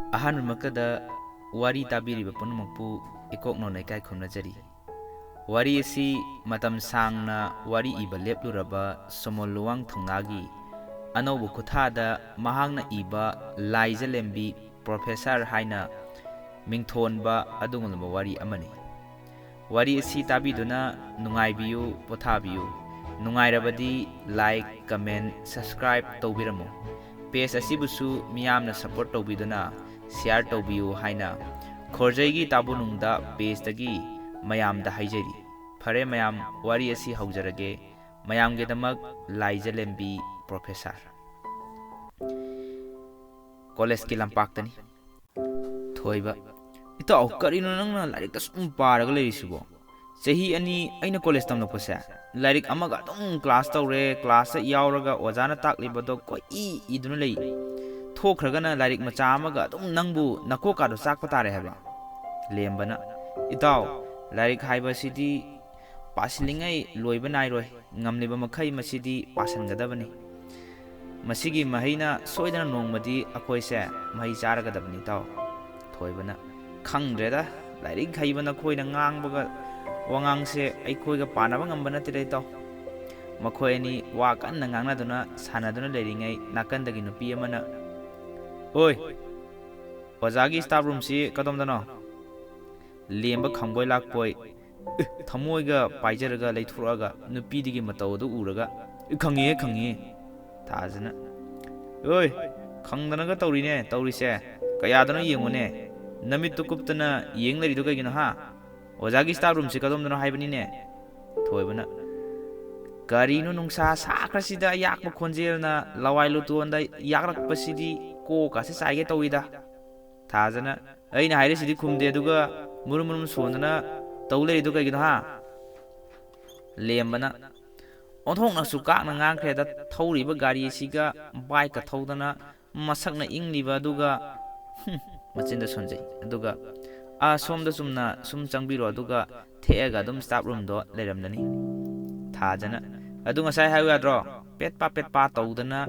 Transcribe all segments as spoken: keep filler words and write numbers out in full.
ꯑꯍꯥꯟꯕꯃꯛꯇꯗ ꯋꯥꯔꯤ ꯇꯥꯕꯤꯔꯤꯕ ꯄꯨꯝꯅꯃꯛꯄꯨ ꯏꯀꯣꯛ ꯅꯣꯟꯅ ꯏꯀꯥꯏ ꯈꯨꯝꯅꯖꯔꯤ꯫ ꯋꯥꯔꯤ ꯑꯁꯤ ꯃꯇꯝ ꯁꯥꯡꯅ ꯋꯥꯔꯤ ꯏꯕ ꯂꯦꯞꯂꯨꯔꯕ ꯁꯣꯃꯣ ꯂꯨꯋꯥꯡ ꯊꯧꯅꯥꯒꯤ ꯑꯅꯧꯕ ꯈꯨꯠꯊꯥꯗ ꯃꯍꯥꯛꯅ ꯏꯕ ꯂꯥꯏꯖꯂꯦꯝꯕꯤ ꯄ꯭ꯔꯣꯐꯦꯁꯔ ꯍꯥꯏꯅ ꯃꯤꯡꯊꯣꯟꯕ ꯑꯗꯨꯒꯨꯝꯂꯕ ꯋꯥꯔꯤ ꯑꯃꯅꯤ꯫ ꯋꯥꯔꯤ ꯑꯁꯤ ꯇꯥꯕꯤꯗꯨꯅ ꯅꯨꯡꯉꯥꯏꯕꯤꯌꯨ, ꯄꯣꯊꯥꯕꯤꯌꯨ꯫ ꯅꯨꯡꯉꯥꯏꯔꯕꯗꯤ like, comment, subscribe ꯇꯧꯕꯤꯔꯝꯃꯨ꯫ Page ꯑꯁꯤꯕꯨꯁꯨ ꯃꯤꯌꯥꯝꯅ support ꯇꯧꯕꯤꯗꯨꯅ share ꯇꯧꯕꯤꯌꯨ ꯍꯥꯏꯅ ꯈꯣꯔꯖꯩꯒꯤ ꯇꯥꯕꯨꯅꯨꯡꯗ pageꯇꯒꯤ ꯃꯌꯥꯝꯗ ꯍꯥꯏꯖꯔꯤ꯫ ꯐꯔꯦ ꯃꯌꯥꯝ, ꯋꯥꯔꯤ ꯑꯁꯤ ꯍꯧꯖꯔꯒꯦ꯫ ꯃꯌꯥꯝꯒꯤꯗꯃꯛ ꯂꯥꯏꯖꯂꯦꯝꯕꯤ ꯄ꯭ꯔꯣꯐꯦꯁꯔ꯫ ꯀꯣꯂꯦꯖꯀꯤ ꯂꯝꯄꯥꯛꯇꯅꯤ꯫ ꯊꯣꯏꯕ, "ꯏꯇꯥꯎ, ꯀꯔꯤꯅꯣ ꯅꯪꯅ ꯂꯥꯏꯔꯤꯛꯇ ꯁꯨꯝ ꯄꯥꯔꯒ ꯂꯩꯔꯤꯁꯤꯕꯣ? ꯆꯍꯤ ꯑꯅꯤ ꯑꯩꯅ ꯀꯣꯂꯦꯖ ꯇꯝꯂꯛꯄꯁꯦ, ꯂꯥꯏꯔꯤꯛ ꯑꯃꯒ ꯑꯗꯨꯝ class ꯇꯧꯔꯦ, classꯇ ꯌꯥꯎꯔꯒ ꯑꯣꯖꯥꯅ ꯇꯥꯛꯂꯤꯕꯗꯣ ꯀꯣꯏꯏ ꯏꯗꯨꯅ ꯂꯩ꯫ ꯊꯣꯛꯈ꯭ꯔꯒꯅ ꯂꯥꯏꯔꯤꯛ ꯃꯆꯥ ꯑꯃꯒ ꯑꯗꯨꯝ ꯅꯪꯕꯨ ꯅꯀꯣꯛꯀꯥꯗꯣ ꯆꯥꯛꯄ ꯇꯥꯔꯦ ꯍꯥꯏꯕ?" ꯂꯦꯝꯕꯅ, "ꯏꯇꯥꯎ, ꯂꯥꯏꯔꯤꯛ ꯍꯥꯏꯕꯁꯤꯗꯤ ꯄꯥꯁꯤꯜꯂꯤꯉꯩ ꯂꯣꯏꯕ ꯅꯥꯏꯔꯣꯏ꯫ ꯉꯝꯂꯤꯕ ꯃꯈꯩ ꯃꯁꯤꯗꯤ ꯄꯥꯁꯟꯒꯗꯕꯅꯤ꯫ ꯃꯁꯤꯒꯤ ꯃꯍꯩꯅ ꯁꯣꯏꯗꯅ ꯅꯣꯡꯃꯗꯤ ꯑꯩꯈꯣꯏꯁꯦ ꯃꯍꯩ ꯆꯥꯔꯒꯗꯕꯅꯤ, ꯏꯇꯥꯎ꯫" ꯊꯣꯏꯕꯅ, "ꯈꯪꯗ꯭ꯔꯦꯗ, ꯂꯥꯏꯔꯤꯛ ꯍꯩꯕ ꯅꯈꯣꯏꯅ ꯉꯥꯡꯕꯒ ꯋꯥꯉꯥꯡꯁꯦ ꯑꯩꯈꯣꯏꯒ ꯄꯥꯅꯕ ꯉꯝꯕ ꯅꯠꯇꯦꯗ, ꯏꯇꯥꯎ꯫" ꯃꯈꯣꯏ ꯑꯅꯤ ꯋꯥ ꯀꯟꯅ ꯉꯥꯡꯅꯗꯨꯅ ꯁꯥꯟꯅꯗꯨꯅ ꯂꯩꯔꯤꯉꯩ, ꯅꯥꯀꯟꯗꯒꯤ ꯅꯨꯄꯤ ꯑꯃꯅ, "ꯑꯣꯏ, ꯑꯣꯖꯥꯒꯤ staff roomꯁꯤ ꯀꯗꯣꯝꯗꯅꯣ?" ꯂꯦꯝꯕ ꯈꯪꯕꯣꯏ ꯂꯥꯛꯄꯣꯏ, ꯑꯦ, ꯊꯃꯣꯏꯒ ꯄꯥꯏꯖꯔꯒ ꯂꯩꯊꯣꯔꯛꯑꯒ ꯅꯨꯄꯤꯗꯨꯒꯤ ꯃꯇꯧ ꯑꯗꯨ ꯎꯔꯒ, "ꯑꯦ, ꯈꯪꯉꯤꯍꯦ, ꯈꯪꯉꯤꯍꯦ꯫" ꯊꯥꯖꯅ, "ꯑꯣꯏ, ꯈꯪꯗꯅꯒ ꯇꯧꯔꯤꯅꯦ ꯇꯧꯔꯤꯁꯦ꯫ ꯀꯌꯥꯗꯅꯣ ꯌꯦꯡꯉꯨꯅꯦ꯫ ꯅꯃꯤꯠꯇꯨ ꯀꯨꯞꯇꯅ ꯌꯦꯡ ꯂꯩꯔꯤꯗꯨ ꯀꯩꯒꯤꯅꯣ, ꯍꯥ? ꯑꯣꯖꯥꯒꯤ staff roomꯁꯤ ꯀꯗꯣꯝꯗꯅꯣ ꯍꯥꯏꯕꯅꯤꯅꯦ?" ꯊꯣꯏꯕꯅ, "ꯀꯔꯤꯅꯣ ꯅꯨꯡꯁꯥ ꯁꯥꯈ꯭ꯔꯁꯤꯗ ꯑꯌꯥꯛꯄ ꯈꯣꯟꯖꯦꯜꯅ ꯂꯋꯥꯏ ꯂꯨꯇꯣꯟꯗ ꯌꯥꯛꯂꯛꯄꯁꯤꯗꯤ ꯀꯣꯛꯀꯁꯦ ꯆꯥꯏꯒꯦ ꯇꯧꯏꯗ꯫" ꯊꯥꯖꯅ, "ꯑꯩꯅ ꯍꯥꯏꯔꯤꯁꯤꯗꯤ ꯈꯨꯝꯗꯦ, ꯑꯗꯨꯒ ꯃꯨꯔꯨꯝ ꯃꯨꯔꯨꯝ ꯁꯣꯟꯗꯅ ꯇꯧ ꯂꯩꯔꯤꯗꯨ ꯀꯩꯒꯤꯅꯣ, ꯍꯥ?" ꯂꯦꯝꯕꯅ, "ꯑꯣꯟꯊꯣꯛꯅꯁꯨ ꯀꯥꯛꯅ ꯉꯥꯡꯈ꯭ꯔꯦꯗ, ꯊꯧꯔꯤꯕ ꯒꯥꯔꯤ ꯑꯁꯤꯒ bikeꯀ ꯊꯧꯗꯅ ꯃꯁꯛꯅ ꯏꯪꯂꯤꯕ ꯑꯗꯨꯒ꯫" ꯍꯨꯝ, ꯃꯆꯤꯟꯗ ꯁꯣꯟꯖꯩ꯫ ꯑꯗꯨꯒ, "ꯑꯥ, ꯁꯣꯝꯗ ꯆꯨꯝꯅ ꯁꯨꯝ ꯆꯪꯕꯤꯔꯣ, ꯑꯗꯨꯒ ꯊꯦꯛꯑꯒ ꯑꯗꯨꯝ staff roomꯗꯣ ꯂꯩꯔꯝꯂꯅꯤ꯫" ꯊꯥꯖꯅ, "ꯑꯗꯨ ꯉꯁꯥꯏ ꯍꯥꯏꯌꯨ ꯌꯥꯗ꯭ꯔꯣ? ꯄꯦꯠꯄꯥ ꯄꯦꯠꯄꯥ ꯇꯧꯗꯅ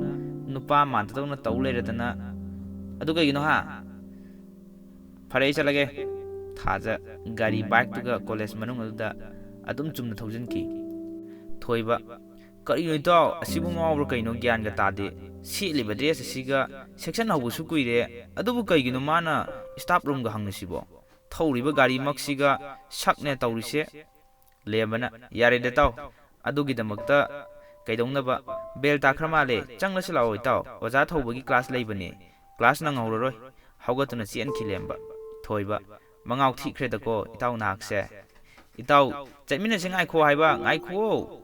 ꯅꯨꯄꯥ ꯃꯥꯟꯗꯗꯧꯅ ꯇꯧ ꯂꯩꯔꯗꯅ꯫ ꯑꯗꯨ ꯀꯩꯒꯤꯅꯣ, ꯍꯥ?" "ꯐꯔꯦ, ꯑꯩ ꯆꯠꯂꯒꯦ"꯫ ꯊꯥꯖ ꯒꯥꯔꯤ ꯕꯥꯏꯛꯇꯨꯒ ꯀꯣꯂꯦꯖ ꯃꯅꯨꯡ ꯑꯗꯨꯗ ꯑꯗꯨꯝ ꯆꯨꯝꯅ ꯊꯧꯖꯤꯟꯈꯤ꯫ ꯊꯣꯏꯕ, "ꯀꯔꯤꯅꯣ ꯏꯇꯥꯎ, ꯑꯁꯤꯕꯨ ꯉꯥꯎꯕ꯭ꯔꯥ ꯀꯩꯅꯣ? ꯒ꯭ꯌꯥꯟꯒ ꯇꯥꯗꯦ꯫ ꯁꯦꯠꯂꯤꯕ ꯗ꯭ꯔꯦꯁ ꯑꯁꯤꯒ ꯁꯦꯛꯁꯟ ꯍꯧꯕꯁꯨ ꯀꯨꯏꯔꯦ, ꯑꯗꯨꯕꯨ ꯀꯩꯒꯤꯅꯣ ꯃꯥꯅ ꯁ꯭ꯇꯥꯐ ꯔꯨꯝꯒ ꯍꯪꯂꯤꯁꯤꯕꯣ? ꯊꯧꯔꯤꯕ ꯒꯥꯔꯤꯃꯛꯁꯤꯒ ꯁꯛꯅꯦ ꯇꯧꯔꯤꯁꯦ"꯫ ꯂꯦꯝꯕꯅ, "ꯌꯥꯔꯦꯗ ꯏꯇꯥꯎ, ꯑꯗꯨꯒꯤꯗꯃꯛꯇ ꯀꯩꯗꯧꯅꯕ? ꯕꯦꯜ ꯇꯥꯈ꯭ꯔ ꯃꯥꯜꯂꯦ, ꯆꯪꯂꯁꯤ ꯂꯥꯛꯑꯣ ꯏꯇꯥꯎ, ꯑꯣꯖꯥ ꯊꯧꯕꯒꯤ ꯀ꯭ꯂꯥꯁ ꯂꯩꯕꯅꯦ, ꯀ꯭ꯂꯥꯁ ꯅꯪꯍꯧꯔꯔꯣꯏ"꯫ ꯍꯧꯒꯠꯇꯨꯅ ꯆꯦꯟꯈꯤ ꯂꯦꯝꯕ꯫ ꯊꯣꯏꯕ, "ꯃꯉꯥꯎ ꯊꯤꯈ꯭ꯔꯦꯗꯀꯣ ꯏꯇꯥꯎ ꯅꯍꯥꯛꯁꯦ꯫ ꯏꯇꯥꯎ, ꯆꯠꯃꯤꯟꯅꯁꯤ ꯉꯥꯏꯈꯣ ꯍꯥꯏꯕ, ꯉꯥꯏꯈꯨꯑꯣ"꯫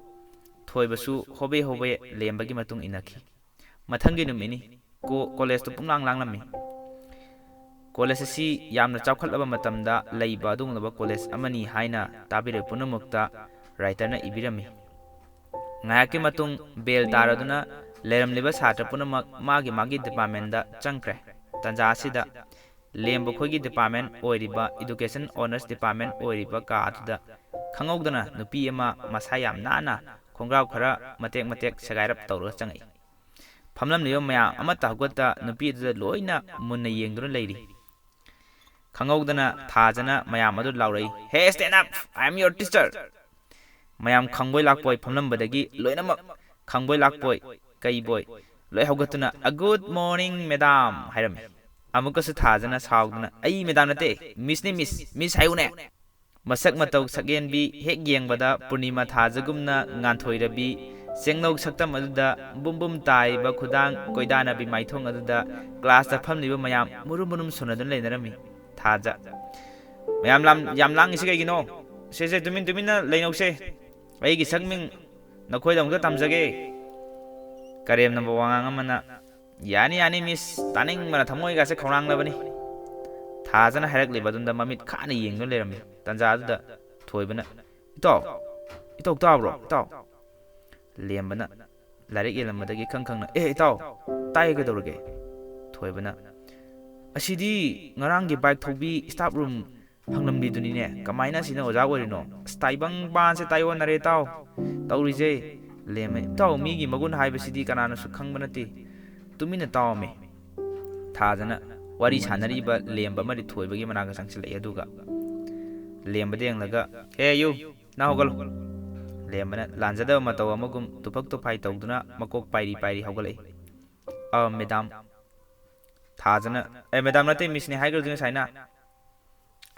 ꯊꯣꯏꯕꯁꯨ ꯍꯣꯕꯦ ꯍꯣꯕꯦ ꯂꯦꯝꯕꯒꯤ ꯃꯇꯨꯡ ꯏꯟꯅꯈꯤ꯫ ꯃꯊꯪꯒꯤ ꯅꯨꯃꯤꯠꯅꯤ꯫ ꯀꯣ-, ꯀꯣꯂꯦꯖꯇꯨ ꯄꯨꯝꯂꯥꯡ ꯂꯥꯡꯂꯝꯃꯤ꯫ ꯀꯣꯂꯦꯖ ꯑꯁꯤ ꯌꯥꯝꯅ ꯆꯥꯎꯈꯠꯂꯕ ꯃꯇꯝꯗ ꯂꯩꯕ ꯑꯗꯨꯒꯨꯝꯂꯕ ꯀꯣꯂꯦꯖ ꯑꯃꯅꯤ ꯍꯥꯏꯅ ꯇꯥꯕꯤꯔꯛꯏ ꯄꯨꯝꯅꯃꯛꯇ ꯔꯥꯏꯇꯔꯅ ꯏꯕꯤꯔꯝꯃꯤ꯫ ꯉꯥꯏꯍꯥꯛꯀꯤ ꯃꯇꯨꯡ ꯕꯦꯜ ꯇꯥꯔꯗꯨꯅ ꯂꯩꯔꯝꯂꯤꯕ ꯁꯥꯇ꯭ꯔ ꯄꯨꯝꯅꯃꯛ ꯃꯥꯒꯤ ꯃꯥꯒꯤ ꯗꯤꯄꯥꯔꯠꯃꯦꯟꯗ ꯆꯪꯈ꯭ꯔꯦ꯫ ꯇꯥꯟꯖꯥ ꯑꯁꯤꯗ ꯂꯦꯝꯕ ꯑꯩꯈꯣꯏꯒꯤ ꯗꯤꯄꯥꯔꯠꯃꯦꯟ ꯑꯣꯏꯔꯤꯕ, ꯏꯗꯨꯀꯦꯁꯟ ꯑꯣꯅꯔꯁ ꯗꯤꯄꯥꯔꯠꯃꯦꯟ ꯑꯣꯏꯔꯤꯕ ꯀꯥ ꯑꯗꯨꯗ ꯈꯪꯍꯧꯗꯅ ꯅꯨꯄꯤ ꯑꯃ ꯃꯁꯥ ꯌꯥꯝ ꯅꯥꯟꯅ ꯈꯣꯡꯒ꯭ꯔꯥꯎ ꯈꯔ ꯃꯇꯦꯛ ꯃꯇꯦꯛ ꯁꯦꯒꯥꯏꯔꯞ ꯇꯧꯔꯒ ꯆꯪꯉꯛꯏ꯫ ꯐꯝꯂꯝꯂꯤꯕ ꯃꯌꯥꯝ ꯑꯃꯠꯇ ꯍꯧꯒꯠꯇ ꯅꯨꯄꯤ ꯑꯗꯨꯗ ꯂꯣꯏꯅ ꯃꯨꯟꯅ ꯌꯦꯡꯗꯨꯅ ꯂꯩꯔꯤ꯫ ꯈꯪꯍꯧꯗꯅ ꯊꯥꯖꯅ ꯃꯌꯥꯝ ꯑꯗꯨ ꯂꯥꯎꯔꯛꯏ, "Hey, stand up! I am your teacher!" ꯃꯌꯥꯝ ꯈꯪꯕꯣꯏ ꯂꯥꯛꯄꯣꯏ ꯐꯝꯂꯝꯕꯗꯒꯤ ꯂꯣꯏꯅꯃꯛ ꯈꯪꯕꯣꯏ ꯂꯥꯛꯄꯣꯏ, ꯀꯩꯕꯣꯏ, ꯂꯣꯏ ꯍꯧꯒꯠꯇꯨꯅ, "A good morning, madam!" ꯍꯥꯏꯔꯝꯃꯤ꯫ ꯑꯃꯨꯛꯀꯁꯨ ꯊꯥꯖꯅ ꯁꯥꯎꯗꯨꯅ, "ꯑꯩ ꯃꯦꯗꯥꯝ ꯅꯠꯇꯦ, ꯃꯤꯁꯅꯤ, ꯃꯤꯁ, ꯃꯤꯁ ꯍꯥꯏꯌꯨꯅꯦ!" ꯃꯁꯛ ꯃꯇꯧ ꯁꯛꯌꯦꯟꯕꯤ, ꯍꯦꯛ ꯌꯦꯡꯕꯗ ꯄꯨꯔꯅꯤꯃꯥ ꯊꯥꯖꯒꯨꯝꯅ ꯉꯥꯟꯊꯣꯏꯔꯕꯤ, ꯆꯦꯡꯅꯧ ꯁꯛꯇꯝ ꯑꯗꯨꯗ ꯕꯨꯝ ꯕꯨꯝ ꯇꯥꯔꯤꯕ ꯈꯨꯗꯥꯡ ꯀꯣꯏꯗꯥꯅꯕꯤ ꯃꯥꯏꯊꯣꯡ ꯑꯗꯨꯗ ꯀ꯭ꯂꯥꯁꯇ ꯐꯝꯂꯤꯕ ꯃꯌꯥꯝ ꯃꯨꯔꯨꯝ ꯃꯨꯔꯨꯝ ꯁꯣꯟꯅꯗꯨꯅ ꯂꯩꯅꯔꯝꯃꯤ꯫ ꯊꯥꯖ, "ꯃꯌꯥꯝ ꯂꯥꯝ-, ꯌꯥꯝ ꯂꯥꯡꯉꯤꯁꯤ ꯀꯩꯒꯤꯅꯣ? ꯁꯦ, ꯁꯦ, ꯇꯨꯃꯤꯟ ꯇꯨꯃꯤꯟꯅ ꯂꯩꯅꯧꯁꯦ꯫ ꯑꯩꯒꯤ ꯁꯛꯃꯤꯡ ꯅꯈꯣꯏꯗꯃꯛꯇ ꯇꯝꯖꯒꯦ"꯫ ꯀꯔꯦꯝꯅꯕ ꯋꯥꯉꯥꯡ ꯑꯃꯅ, "ꯌꯥꯅꯤ, ꯌꯥꯅꯤ, ꯃꯤꯁ, ꯇꯥꯅꯤꯡꯕꯅ ꯊꯃꯣꯏꯒꯥꯁꯦ ꯈꯧꯔꯥꯡꯂꯕꯅꯤ"꯫ ꯊꯥꯖꯅ ꯍꯥꯏꯔꯛꯂꯤꯕ ꯑꯗꯨꯗ ꯃꯃꯤꯠ ꯈꯥꯅ ꯌꯦꯡꯗꯨꯅ ꯂꯩꯔꯝꯃꯤ꯫ ꯇꯥꯟꯖꯥ ꯑꯗꯨꯗ ꯊꯣꯏꯕꯅ, "ꯏꯇꯥꯎ, ꯏꯇꯥꯎ ꯇꯥꯕ꯭ꯔꯣ, ꯏꯇꯥꯎ?" ꯂꯦꯝꯕꯅ ꯂꯥꯏꯔꯤꯛ ꯌꯦꯜꯂꯝꯕꯗꯒꯤ ꯈꯪ ꯈꯪꯅ, "ꯑꯦ ꯏꯇꯥꯎ, ꯇꯥꯏꯌꯦ, ꯀꯩꯗꯧꯔꯒꯦ?" ꯊꯣꯏꯕꯅ, "ꯑꯁꯤꯗꯤ ꯉꯔꯥꯡꯒꯤ ꯕꯥꯏꯛ ꯊꯧꯕꯤ ꯁ꯭ꯇꯥꯐ ꯔꯨꯝ ꯍꯪꯂꯝꯂꯤꯗꯨꯅꯤꯅꯦ, ꯀꯃꯥꯏꯅ ꯑꯁꯤꯅ ꯑꯣꯖꯥ ꯑꯣꯏꯔꯤꯅꯣ? ꯑꯁ, ꯇꯥꯏꯕꯪ ꯄꯥꯟꯁꯦ ꯇꯥꯏꯑꯣꯟꯅꯔꯦ ꯏꯇꯥꯎ ꯇꯧꯔꯤꯁꯦ"꯫ ꯂꯦꯝꯃ, "ꯏꯇꯥꯎ, ꯃꯤꯒꯤ ꯃꯒꯨꯟ ꯍꯥꯏꯕꯁꯤꯗꯤ ꯀꯅꯥꯅꯁꯨ ꯈꯪꯕ ꯅꯠꯇꯦ, ꯇꯨꯃꯤꯟꯅ ꯇꯥꯎꯑꯝꯃꯤ"꯫ ꯊꯥꯖꯅ, ꯋꯥꯔꯤ ꯁꯥꯟꯅꯔꯤꯕ ꯂꯦꯝꯕ ꯑꯃꯗꯤ ꯊꯣꯏꯕꯒꯤ ꯃꯅꯥꯛꯇ ꯆꯪꯁꯤꯜꯂꯛꯏ꯫ ꯑꯗꯨꯒ ꯂꯦꯝꯕꯗ ꯌꯦꯡꯂꯒ, "ꯍꯦ ꯌꯨ, ꯅꯪ ꯍꯧꯒꯠꯂꯣ!" ꯂꯦꯝꯕꯅ ꯂꯥꯟꯖꯗꯕ ꯃꯇꯧ ꯑꯃꯒꯨꯝ ꯇꯨꯐꯛ ꯇꯨꯐꯥꯏ ꯇꯧꯗꯨꯅ ꯃꯀꯣꯛ ꯄꯥꯏꯔꯤ ꯄꯥꯏꯔꯤ ꯍꯧꯒꯠꯂꯛꯏ꯫ "ꯑ, ꯃꯦꯗꯥꯝ!" ꯊꯥꯖꯅ, "ꯑꯦ, ꯃꯦꯗꯥꯝ ꯅꯠꯇꯦ, ꯃꯤꯁꯅꯦ ꯍꯥꯏꯈ꯭ꯔꯗꯨꯗꯤ ꯉꯁꯥꯏꯅ!"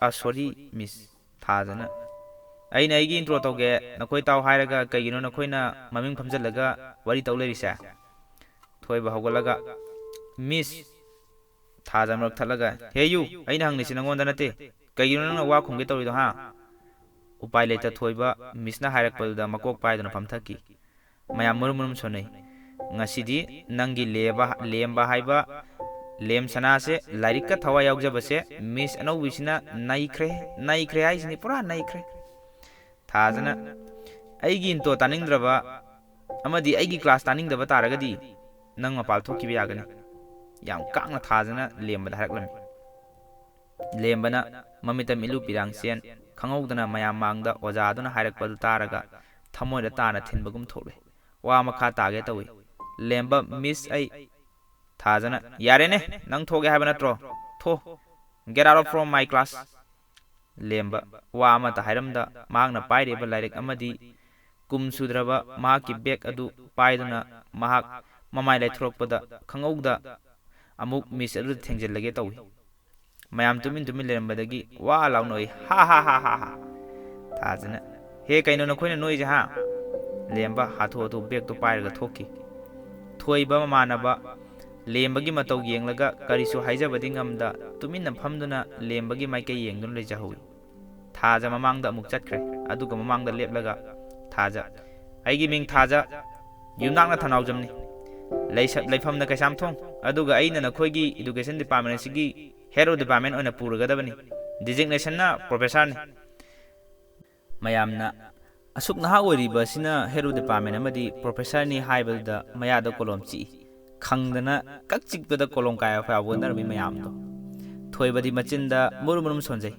"ꯑ, ꯁꯣꯔꯤ, ꯃꯤꯁ!" ꯊꯥꯖꯅ, "ꯑꯩꯅ ꯑꯩꯒꯤ ꯏꯟꯇ꯭ꯔꯣ ꯇꯧꯒꯦ, ꯅꯈꯣꯏ ꯇꯥꯎ ꯍꯥꯏꯔꯒ ꯀꯩꯒꯤꯅꯣ ꯅꯈꯣꯏꯅ ꯃꯃꯤꯡ ꯐꯝꯖꯜꯂꯒ ꯋꯥꯔꯤ ꯇꯧ ꯂꯩꯔꯤꯁꯦ?" ꯊꯣꯏꯕ ꯍꯧꯒꯠꯂꯒ, "ꯃꯤꯁ!" ꯊꯥꯖ ꯃꯔꯛ ꯊꯠꯂꯒ, "ꯍꯦ ꯌꯨ, ꯑꯩꯅ ꯍꯪꯂꯤꯁꯤ ꯅꯉꯣꯟꯗ ꯅꯠꯇꯦ꯫ ꯀꯩꯒꯤꯅꯣ ꯅꯪꯅ ꯋꯥ ꯈꯨꯝꯒꯦ ꯇꯧꯔꯤꯗꯣ, ꯍꯥ?" ꯎꯄꯥꯏ ꯂꯩꯇ ꯊꯣꯏꯕ ꯃꯤꯁꯅ ꯍꯥꯏꯔꯛꯄꯗꯨꯗ ꯃꯀꯣꯛ ꯄꯥꯏꯗꯨꯅ ꯐꯝꯊꯈꯤ꯫ ꯃꯌꯥꯝ ꯃꯨꯔꯨꯝ ꯃꯨꯔꯨꯝ ꯁꯣꯟꯅꯩ꯫ "ꯉꯁꯤꯗꯤ ꯅꯪꯒꯤ ꯂꯦꯕ-, ꯂꯦꯝꯕ ꯍꯥꯏꯕ ꯂꯦꯝ ꯁꯅꯥꯁꯦ, ꯂꯥꯏꯔꯤꯛꯀ ꯊꯋꯥꯏ ꯌꯥꯎꯖꯕꯁꯦ, ꯃꯤꯁ ꯑꯅꯧꯕꯤꯁꯤꯅ ꯅꯩꯈ꯭ꯔꯦ, ꯅꯩꯈ꯭ꯔꯦ ꯍꯥꯏꯁꯤꯅꯤ, ꯄꯨꯔꯥ ꯅꯩꯈ꯭ꯔꯦ!" ꯊꯥꯖꯅ, "ꯑꯩꯒꯤ ꯏꯟꯇ꯭ꯔꯣ ꯇꯥꯅꯤꯡꯗ꯭ꯔꯕ ꯑꯃꯗꯤ ꯑꯩꯒꯤ ꯀ꯭ꯂꯥꯁ ꯇꯥꯅꯤꯡꯗꯕ ꯇꯥꯔꯒꯗꯤ ꯅꯪ ꯃꯄꯥꯜ ꯊꯣꯛꯈꯤꯕ ꯌꯥꯒꯅꯤ꯫" ꯌꯥꯝ ꯀꯥꯡꯅ ꯊꯥꯖꯅ ꯂꯦꯝꯕꯗ ꯍꯥꯏꯔꯛꯂꯝꯃꯤ꯫ ꯂꯦꯝꯕꯅ ꯃꯃꯤꯠꯇ ꯃꯤꯠꯂꯨ ꯄꯤꯔꯥꯡ ꯆꯦꯟ, ꯈꯪꯍꯧꯗꯅ ꯃꯌꯥꯝ ꯃꯥꯡꯗ ꯑꯣꯖꯥ ꯑꯗꯨꯅ ꯍꯥꯏꯔꯛꯄꯗꯨ ꯇꯥꯔꯒ ꯊꯃꯣꯏꯗ ꯇꯥꯅ ꯊꯤꯟꯕꯒꯨꯝ ꯊꯣꯛꯂꯦ꯫ ꯋꯥ ꯃꯈꯥ ꯇꯥꯒꯦ ꯇꯧꯏ꯫ "ꯂꯦꯝꯕ, ꯃꯤꯁ ꯑꯩ!" ꯊꯥꯖꯅ, "ꯌꯥꯔꯦꯅꯦ, ꯅꯪ ꯊꯣꯛꯒꯦ ꯍꯥꯏꯕ ꯅꯠꯇ꯭ꯔꯣ? ꯊꯣ! Get out of from my class!" ꯂꯦꯝꯕ ꯋꯥ ꯑꯃꯠꯇ ꯍꯥꯏꯔꯝꯗ ꯃꯍꯥꯛꯅ ꯄꯥꯏꯔꯤꯕ ꯂꯥꯏꯔꯤꯛ ꯑꯃꯗꯤ ꯀꯨꯝ ꯁꯨꯗ꯭ꯔꯕ ꯃꯍꯥꯛꯀꯤ ꯕꯦꯒ ꯑꯗꯨ ꯄꯥꯏꯗꯨꯅ ꯃꯍꯥꯛ ꯃꯃꯥꯏ ꯂꯩꯊꯣꯔꯛꯄꯗ ꯈꯪꯍꯧꯗ ꯑꯃꯨꯛ ꯃꯤꯁ ꯑꯗꯨꯗ ꯊꯦꯡꯖꯤꯜꯂꯒꯦ ꯇꯧꯏ꯫ ꯃꯌꯥꯝ ꯇꯨꯃꯤꯟ ꯇꯨꯃꯤꯟ ꯂꯩꯔꯝꯕꯗꯒꯤ ꯋꯥ ꯂꯥꯎ ꯅꯣꯛꯏ꯫ "ꯍꯥ ꯍꯥ ꯍꯥ ꯍꯥ ꯍꯥ!" ꯊꯥꯖꯅ, "ꯍꯦ, ꯀꯩꯅꯣ ꯅꯈꯣꯏꯅ ꯅꯣꯛꯏꯁꯦ, ꯍꯥ?" ꯂꯦꯝꯕ ꯍꯥꯊꯨ ꯍꯥꯊꯨ ꯕꯦꯒꯇꯨ ꯄꯥꯏꯔꯒ ꯊꯣꯛꯈꯤ꯫ ꯊꯣꯏꯕ ꯃꯃꯥꯟꯅꯕ ꯂꯦꯝꯕꯒꯤ ꯃꯇꯧ ꯌꯦꯡꯂꯒ ꯀꯔꯤꯁꯨ ꯍꯥꯏꯖꯕꯗꯤ ꯉꯝꯗ ꯇꯨꯃꯤꯟꯅ ꯐꯝꯗꯨꯅ ꯂꯦꯝꯕꯒꯤ ꯃꯥꯏꯀꯩ ꯌꯦꯡꯗꯨꯅ ꯂꯩꯖꯍꯧꯏ꯫ ꯊꯥꯖ ꯃꯃꯥꯡꯗ ꯑꯃꯨꯛ ꯆꯠꯈ꯭ꯔꯦ꯫ ꯑꯗꯨꯒ ꯃꯃꯥꯡꯗ ꯂꯦꯞꯂꯒ, "ꯊꯥꯖ, ꯑꯩꯒꯤ ꯃꯤꯡ ꯊꯥꯖ, ꯌꯨꯝꯅꯥꯛꯅ ꯊꯧꯅꯥꯎꯖꯝꯅꯤ꯫ ꯂꯩꯁ-, ꯂꯩꯐꯝꯅ ꯀꯩꯁꯥꯝꯊꯣꯡ, ꯑꯗꯨꯒ ꯑꯩꯅ ꯅꯈꯣꯏꯒꯤ education department ꯑꯁꯤꯒꯤ head of department ꯑꯣꯏꯅ ꯄꯨꯔꯒꯗꯕꯅꯤ꯫ Designation ꯅ professor ꯅꯤ꯫" ꯃꯌꯥꯝꯅ ꯑꯁꯨꯛ ꯅꯍꯥ ꯑꯣꯏꯔꯤꯕ ꯑꯁꯤꯅ head of department ꯑꯃꯗꯤ professor ꯅꯤ ꯍꯥꯏꯕꯗꯨꯗ ꯃꯌꯥꯗ ꯀꯣꯂꯣꯝ ꯆꯤꯛꯏ꯫ ꯈꯪꯗꯅ ꯀꯛ ꯆꯤꯛꯄꯗ ꯀꯣꯂꯣꯝ ꯀꯥꯏꯕ ꯐꯥꯎꯕ ꯑꯣꯟꯅꯔꯝꯃꯤ ꯃꯌꯥꯝꯗꯣ꯫ ꯊꯣꯏꯕꯗꯤ ꯃꯆꯤꯟꯗ ꯃꯨꯔꯨꯝ ꯃꯨꯔꯨꯝ ꯁꯣꯟꯖꯩ꯫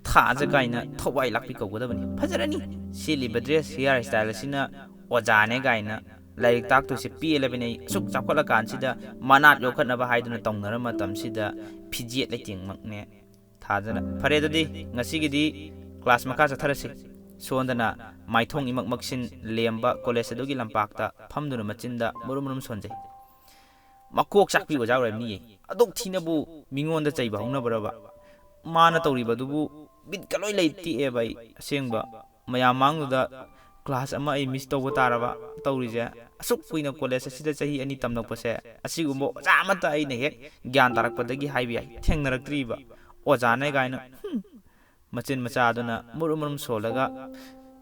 "ꯊꯥꯖ ꯀꯥꯏꯅ ꯊꯋꯥꯏ ꯂꯥꯛꯄꯤ ꯀꯧꯒꯗꯕꯅꯤ꯫ ꯐꯖꯔꯅꯤ꯫ ꯁꯦꯠꯂꯤꯕ dress, hair style ꯑꯁꯤꯅ ꯑꯣꯖꯥꯅꯦ ꯀꯥꯏꯅ ꯂꯥꯏꯔꯤꯛ ꯇꯥꯛꯇꯣꯏꯁꯦ ꯄꯦꯜꯂꯕꯅꯦ ꯑꯩ꯫ ꯑꯁꯨꯛ ꯆꯥꯎꯈꯠꯂꯀꯥꯟꯁꯤꯗ ꯃꯅꯥꯠ ꯌꯣꯛꯈꯠꯅꯕ ꯍꯥꯏꯗꯨꯅ ꯇꯧꯅꯔ ꯃꯇꯝꯁꯤꯗ ꯐꯤꯖꯦꯠ ꯂꯩꯇꯦꯡꯃꯛꯅꯦ ꯊꯥꯗꯅ꯫ ꯐꯔꯦ, ꯑꯗꯨꯗꯤ ꯉꯁꯤꯒꯤꯗꯤ ꯀ꯭ꯂꯥꯁ ꯃꯈꯥ ꯆꯠꯊꯔꯁꯤ꯫ ꯁꯣꯟꯗꯅ ꯃꯥꯏꯊꯣꯡ ꯏꯃꯛ ꯃꯛꯁꯤꯟ ꯂꯦꯝꯕ ꯀꯣꯂꯦꯖ ꯑꯗꯨꯒꯤ ꯂꯝꯄꯥꯛꯇ ꯐꯝꯗꯨꯅ ꯃꯆꯤꯟꯗ ꯃꯨꯔꯨꯝ ꯃꯨꯔꯨꯝ ꯁꯣꯟꯖꯩ꯫ ꯃꯀꯣꯛ ꯆꯥꯛꯄꯤ ꯑꯣꯖꯥ ꯑꯣꯏꯔꯝꯅꯤꯌꯦ꯫ ꯑꯗꯨꯛ ꯊꯤꯅꯕꯨ ꯃꯤꯉꯣꯟꯗ ꯆꯩꯕ ꯍꯧꯅꯕ꯭ꯔꯕ? ꯃꯥꯅ ꯇꯧꯔꯤꯕꯗꯨꯕꯨ ꯕꯤꯠꯀ ꯂꯣꯏ ꯂꯩ ꯇꯦꯛꯑꯦꯕ ꯑꯩ꯫ ꯑꯁꯦꯡꯕ, ꯃꯌꯥꯝ ꯃꯥꯡꯗꯨꯗ ꯀ꯭ꯂꯥꯁ ꯑꯃ ꯑꯩ ꯃꯤꯁ ꯇꯧꯕ ꯇꯥꯔꯕ ꯇꯧꯔꯤꯁꯦ? ꯑꯁꯨꯛ ꯀꯨꯏꯅ ꯀꯣꯂꯦꯖ ꯑꯁꯤꯗ ꯆꯍꯤ ꯑꯅꯤ ꯇꯝꯂꯛꯄꯁꯦ, ꯑꯁꯤꯒꯨꯝꯕ ꯑꯣꯖꯥ ꯑꯃꯠꯇ ꯑꯩꯅ ꯍꯦꯛ ꯒ꯭ꯌꯥꯟ ꯇꯥꯔꯛꯄꯗꯒꯤ ꯍꯥꯏꯕ ꯌꯥꯏ ꯊꯦꯡꯅꯔꯛꯇ꯭ꯔꯤꯕ꯫ ꯑꯣꯖꯥꯅꯦ ꯀꯥꯏꯅ, ꯍꯨꯝ, ꯃꯆꯤꯟ ꯃꯆꯥꯗꯨꯅ ꯃꯨꯔꯨꯝ ꯃꯨꯔꯨꯝ ꯁꯣꯜꯂꯒ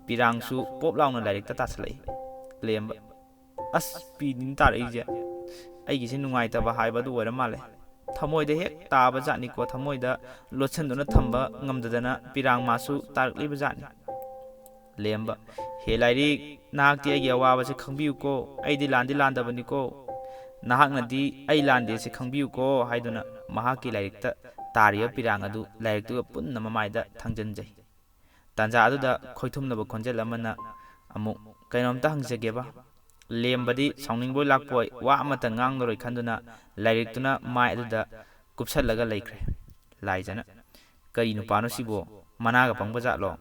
ꯄꯤꯔꯥꯡꯁꯨ ꯄꯣꯞ ꯂꯥꯎꯅ ꯂꯥꯏꯔꯤꯛꯇ ꯇꯥꯁꯜꯂꯛꯏ꯫ ꯂꯦꯝꯕ, ꯑꯁ, ꯄꯤꯗꯤꯅ ꯇꯥꯔꯛꯏꯁꯦ꯫ ꯑꯩꯒꯤꯁꯦ ꯅꯨꯡꯉꯥꯏꯇꯕ ꯍꯥꯏꯕꯗꯨ ꯑꯣꯏꯔ ꯃꯥꯜꯂꯦ꯫ ꯊꯃꯣꯏꯗ ꯍꯦꯛ ꯇꯥꯕ ꯖꯥꯠꯅꯤꯀꯣ, ꯊꯃꯣꯏꯗ ꯂꯣꯠꯁꯤꯟꯗꯨꯅ ꯊꯝꯕ ꯉꯝꯗꯗꯅ ꯄꯤꯔꯥꯡ ꯃꯥꯁꯨ ꯇꯥꯔꯛꯂꯤꯕ ꯖꯥꯠꯅꯤ꯫ ꯂꯦꯝꯕ, ꯍꯦ ꯂꯥꯏꯔꯤꯛ, ꯅꯍꯥꯛꯇꯤ ꯑꯩꯒꯤ ꯑꯋꯥꯕꯁꯦ ꯈꯪꯕꯤꯌꯨꯀꯣ, ꯑꯩꯗꯤ ꯂꯥꯟꯗꯤ ꯂꯥꯟꯗꯕꯅꯤꯀꯣ, ꯅꯍꯥꯛꯅꯗꯤ ꯑꯩ ꯂꯥꯟꯗꯦꯁꯦ ꯈꯪꯕꯤꯌꯨꯀꯣ ꯍꯥꯏꯗꯨꯅ ꯃꯍꯥꯛꯀꯤ ꯂꯥꯏꯔꯤꯛꯇ ꯇꯥꯔꯤꯕ ꯄꯤꯔꯥꯡ ꯑꯗꯨ ꯂꯥꯏꯔꯤꯛꯇꯨꯒ ꯄꯨꯟꯅ ꯃꯃꯥꯏꯗ ꯊꯥꯡꯖꯤꯟꯖꯩ꯫ ꯇꯥꯟꯖꯥ ꯑꯗꯨꯗ ꯈꯣꯏꯊꯨꯝꯅꯕ ꯈꯣꯟꯖꯦꯜ ꯑꯃꯅ ꯑꯃꯨꯛ, "ꯀꯩꯅꯣꯝꯇ ꯍꯪꯖꯒꯦꯕ?" ꯂꯦꯝꯕꯗꯤ ꯁꯥꯎꯅꯤꯡꯕꯣꯏ ꯂꯥꯛꯄꯣꯏ ꯋꯥ ꯑꯃꯠꯇ ꯉꯥꯡꯂꯔꯣꯏ ꯈꯟꯗꯨꯅ ꯂꯥꯏꯔꯤꯛꯇꯨꯅ ꯃꯥꯏ ꯑꯗꯨꯗ ꯀꯨꯞꯁꯜꯂꯒ ꯂꯩꯈ꯭ꯔꯦ꯫ ꯂꯥꯏꯖꯅ, "ꯀꯔꯤ ꯅꯨꯄꯥꯅꯣ ꯁꯤꯕꯣ? ꯃꯅꯥꯒ ꯄꯪꯕ ꯖꯥꯠꯂꯣ?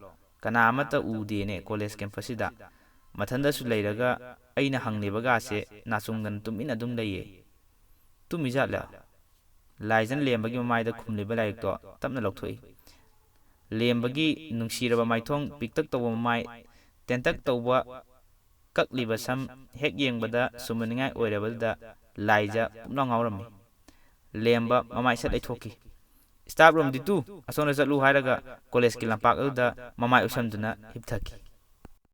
ꯀꯅꯥ ꯑꯃꯠꯇ ꯎꯗꯦꯅꯦ ꯀꯣꯂꯦꯖ ꯀꯦꯝꯄꯁꯁꯤꯗ꯫ ꯃꯊꯟꯗꯁꯨ ꯂꯩꯔꯒ ꯑꯩꯅ ꯍꯪꯂꯤꯕꯒꯥꯁꯦ ꯅꯥꯆꯨꯡꯗꯅ ꯇꯨꯃꯤꯟ ꯑꯗꯨꯝ ꯂꯩꯌꯦ꯫ ꯇꯨꯝꯃꯤꯖꯥꯠꯂ?" ꯂꯥꯏꯖꯅ ꯂꯦꯝꯕꯒꯤ ꯃꯃꯥꯏꯗ ꯈꯨꯝꯂꯤꯕ ꯂꯥꯏꯔꯤꯛꯇꯣ ꯇꯞꯅ ꯂꯧꯊꯣꯛꯏ꯫ ꯂꯦꯝꯕꯒꯤ ꯅꯨꯡꯁꯤꯔꯕ ꯃꯥꯏꯊꯣꯡ ꯄꯤꯛꯇꯛ ꯇꯧꯕ ꯃꯃꯥꯏ, ꯇꯦꯟꯇꯛ ꯇꯧꯕ ꯀꯛꯂꯤꯕ ꯁꯝ ꯍꯦꯛ ꯌꯦꯡꯕꯗ ꯁꯨꯝꯍꯠꯅꯤꯡꯉꯥꯏ ꯑꯣꯏꯔꯕꯗꯨꯗ ꯂꯥꯏꯖ ꯄꯨꯝꯉꯥꯎ ꯉꯥꯎꯔꯝꯃꯤ꯫ ꯂꯦꯝꯕ ꯃꯃꯥꯏ ꯁꯠ ꯂꯩꯊꯣꯛꯈꯤ꯫ "ꯁ꯭ꯇꯥꯐ ꯔꯨꯝ ꯗꯤ ꯇꯨ, ꯑꯁꯣꯝꯗ ꯆꯠꯂꯨ" ꯍꯥꯏꯔꯒ ꯀꯣꯂꯦꯖꯀꯤ ꯂꯝꯄꯥꯛ ꯑꯗꯨꯗ ꯃꯃꯥꯏ ꯎꯞꯁꯝꯗꯨꯅ ꯍꯤꯞꯊꯈꯤ꯫